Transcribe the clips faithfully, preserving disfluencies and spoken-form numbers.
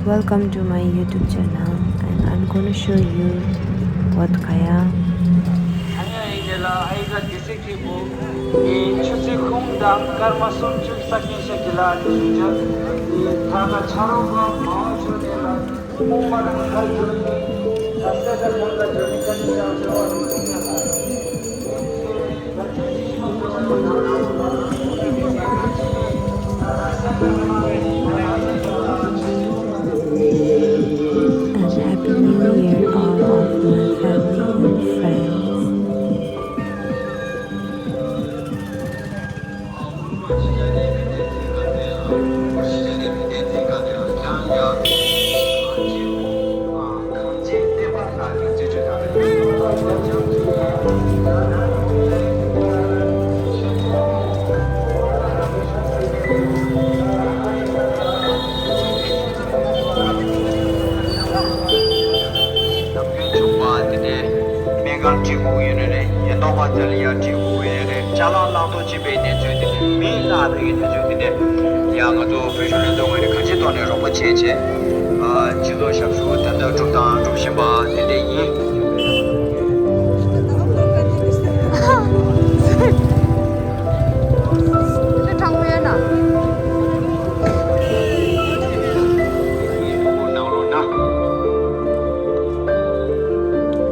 Welcome to my YouTube channel, and I'm gonna show you Bodh Gaya. ཆུ་ཚོད་གསུམ་དང་སྐར་མ་སུམ་ཅུ་ས་ཀྱིན་ཤ་གི་ལ་ནི་ཞུ་ཆ་ཐ་ཀ་ཆ་རོགས་པ་མང་ཆོས་ནས་ལ་ཐུག་པར་ཁ་ཆོས་ནི་ཐ་སེ་ད་ཁོང་ལ་ཇོ་ནི་ཀ་ནི་ཅང་ཆོས་བ་ནི་ཐུག་ན་ད། And Happy New Year, all of my family and friends. ནམ་རྒྱུན་བྱུང་བ་དེ་ནས་སྨན་ཁང་ཁྲིད་དགོས་ཡོད་ནི་རེད། ཉེན་རྟོག་པ་དེ་ལ་ཡང་ཁྲིད་དགོས་ཡོད་ནི་རེད། ཅ་ལག་བརླག་གཏོར་བྱེད་པའི་གནས་ཚུལ་དེ་འདྲ། མི་བརླག་པའི་གནས་ཚུལ་དེ་འདྲ་ཡང་ང་ཚོ་བོད་གཞུང་ལྷན་ཚོགས་ངོས་ནས་གང་ཅིའི་ཐོག་ནས་རོགས་པ་བྱས་བྱས། ཨ། སྤྱི་ཚོགས་ཞབས་ཞུ་ད་ལྟ་སྒྲུབ་དང་སྒྲུབ་བཞིན་པ་དེ་འདྲ་ཡིན། དེ་དྲང་པོ་ཡོད་ན།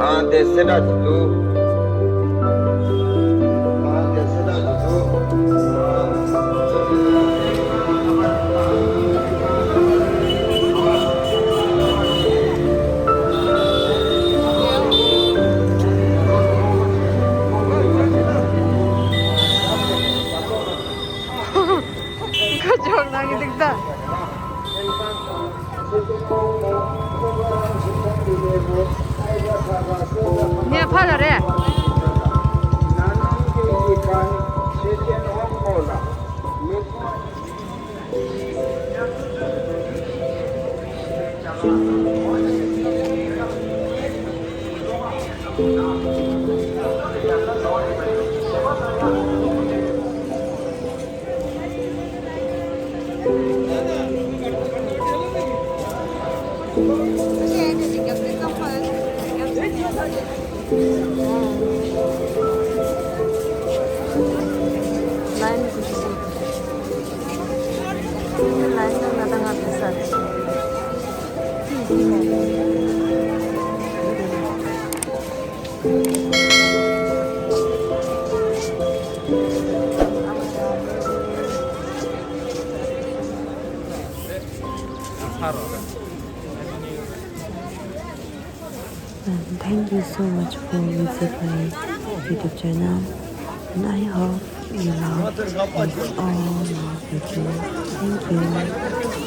ཨ་དེ་སེ་འདྲ་ཅིག་འདུག་ཨ་དེ་སེ་འདྲ་ཅིག་འདུག་ཁ་ཕྱོགས་ནང་གི་འདུག་ད། ངས་ཕར་ལ་རེད། And thank you so much for visit my YouTube channel. And I hope you love all my videos. Thank you.